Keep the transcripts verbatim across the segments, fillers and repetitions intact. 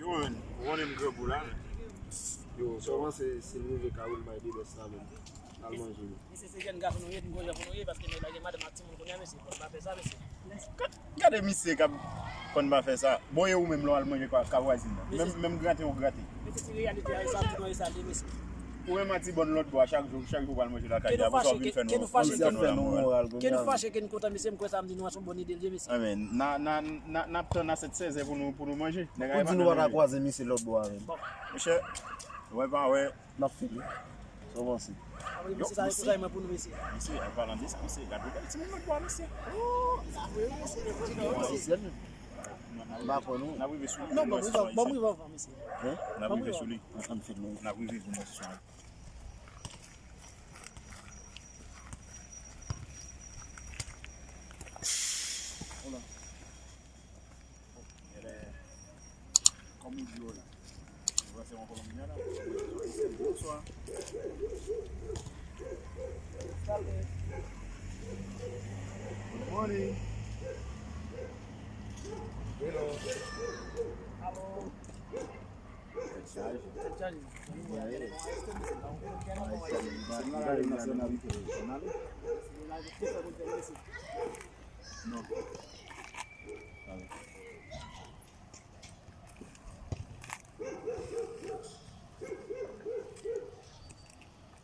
Ou konnen m grangou la. Yo, sèlman se, si l rive ka wi l bay de bès la menm. Al manje wi. Mesye, se jèn gason nou ye, nou gon jan pou nou ye, paske nèg la gen madanm ak timoun kounye a, mesye, fò n pa fè sa, mesye. Gad, gade misye k ap konn pa fè sa. Bon, e ou menm lè w al manje ka, ka vwazin nan. Menm, menm grate ou grate. Mesye, se reyalite a, e sa, nou, e sa, li, mesye. Ou menm a ti bòn lòt bò a, chak jou, chak jou w al manje lakay li, apre sa w vin fè nou, w vin fè nou lamoral. Ke nou fache, ke nou kontan, mesye, m kwè sa m di nou a se yon bòn ide l ye, mesye. Anben, n a, n a, n a, n ap tann a sèt sèz è pou nou, pou nou manje. Nèg la pa nan manje. Bon. Monchè, wè pa wè. N ap fini. Sa w panse? Apre, mesye, sa se konsèy mwen pou nou, mesye. Mesye, an palan de sa, mesye, gade yon bèl timoun lòt bò a, mesye. Oh, sa vre, mesye. Bon, mesye. M pa kwè nou. N ap rive sou li. Non, ban m rive, ban m rive anvan, mesye. Hein? N ap rive sou li. Ann fini. N ap rive pou nou sou li. Hola. Genlè, kòm ou di yo la. Ou panse yon Kolonbyen la? Bonswa. Good morning. Hello. Alo. Tèt chaje. Tèt chaje. Non.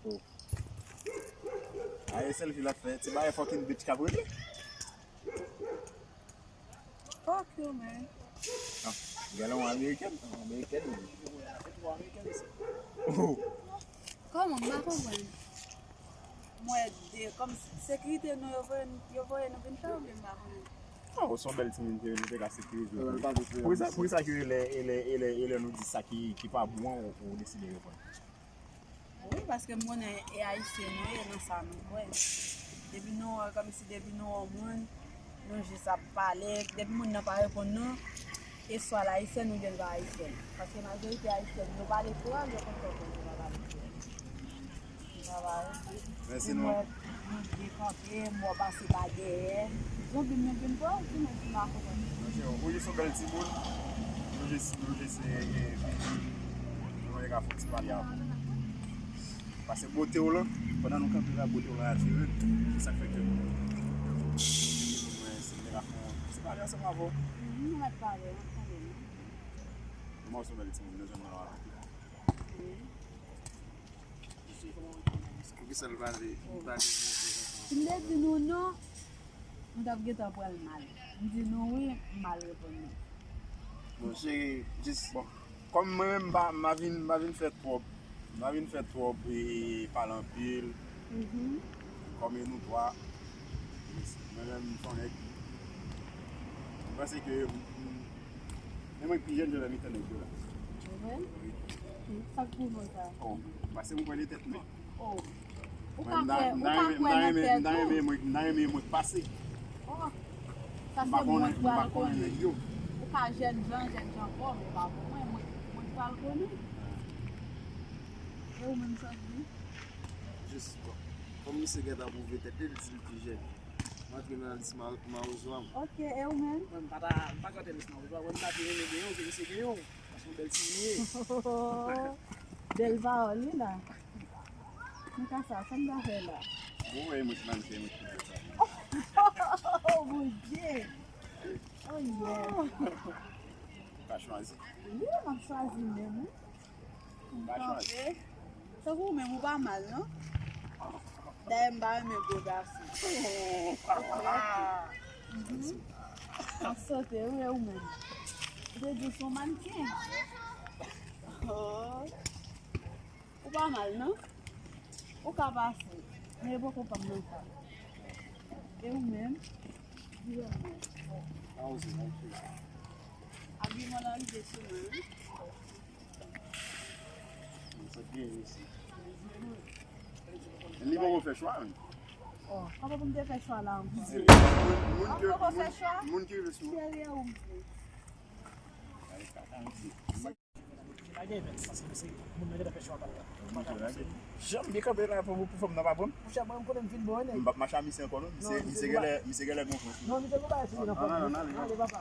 Oh. Aye, selfie l ap fè. Se bagay fucking bitch k ap regle. Fuck you, man. Ah, gade yon amerikèn. Amerikèn. Oh. Kòman? M pa konprann. M wè de, kòm sekirite nou, yo voye, yo voye nou vin fè oubyen m pa konnen? Oh, se yon bèl timoun ke nou te ka sekirize. Poukisa, poukisa ke lè, lè, lè, lè nou di sa ki, ki pa bon an, ou, ou deside reponn? Wi, paske m konnen e ayisyen nou ye, nan sa nou kwè. Depi nou wè, kòmsi depi nou wè yon moun, nou jis ap pale, depi moun nan pa reponn nou, e swa l ayisyèn oubyen l pa ayisyèn. Paske majorite ayisyèn, yo pale kreyòl, yo konn fè konnen yo pa pale kreyòl. Travay. Mèsi nou. Mwen, mwen dekanpe, mwen pase pa dèyè. Zonbi m, nou vin pran, di nou si m pa konprann. Monchè, ou jis yon bèl timoun. Nou jis, nou jis, e, e, nou te ka fè yon ti pale avè w. Pase bote w lan, pandan nou kanpe la, bote w lan atire m. Se sa k fè ke mwen, si m te ka fè yon ti pale ansanm avè w. Nou mèt pale, nou tande nou. Kòman w se yon bèl timoun, nou jwenn mwen la. Poukisa l pale, li pale move konsa? Si m te di nou non, nou t ap gentan pran l mal. M di nou wi, m mal reponn nou. Bon, cheri, jis, bon, kòm mwen menm, m pa, m pa vin, m pa vin fè twòp, m pa vin fè twòp, e, pale anpil. Mhm. Kòm e nou twa, mwen menm, m se yon nèg, m panse ke, m, m, Men mwen pi jèn nan mitan nèg yo la. Se vre? Wi. Sa k pi bon sa? Oh, pase m kwè nan tèt mwen. Oh. Ou ka kwè, ou ka kwè nan tèt ou? M ta renmen mwen, m ta renmen mwen pase. Oh. Sa se mwen k pral konnen. Ou ka jèn jan, jèn jan kò, men pa pou mwen, mwen, mwen k pral konnen. E ou menm, sa k di? Jis, bon. Kòm misye gentan pwouve tèt li, li di l pi jèn. M antre nan lis ma-, mawozo a m. Ok, e ou menm? Mwen, m pa ta, m pa ka antre lis mawozo a, mwen, m ta te renmen genyen w ke misye genyen w. Paske yon bèl timoun li ye. Bèl pawòl, wi, la. Mwen ka sa, sa m ta fè la? Bon, e mwen, se nan misye, mwen ki fè sa. Oh, Bondye! Oh, yeah. Ou ka chwazi. Wi, m ap chwazi menm, wi. Tankou ou menm ou pa mal, non? Dayè, m pa renmen gwo gason. Mhm. Ap sote, wi, ou menm. Ou te di w se yon mannken. Oh. Ou pa mal, non? Ou ka pase. Men e poko pa m nan sa. E ou menm? Di w menm. Abiman nan rive sou mwen, wi. Li poko fè chwa, menm. Oh, papa pou m te fè chwa la anpil. Moun ki, moun, moun ki rive sou. Cheri, ou m di. Pa gen event, paske se moun nan gentan fè chwa pa l la. Jan m byen kanpe la pou, pou fanm nan pa pran m. Monchè, mwen, m konnen m fin bon, wi, nèg. M p ap mache a misye ankò, non. Misye, misye genlè, misye genlè gon frans. Non, misye gon bagay sou li nan fanm. Ale, papa.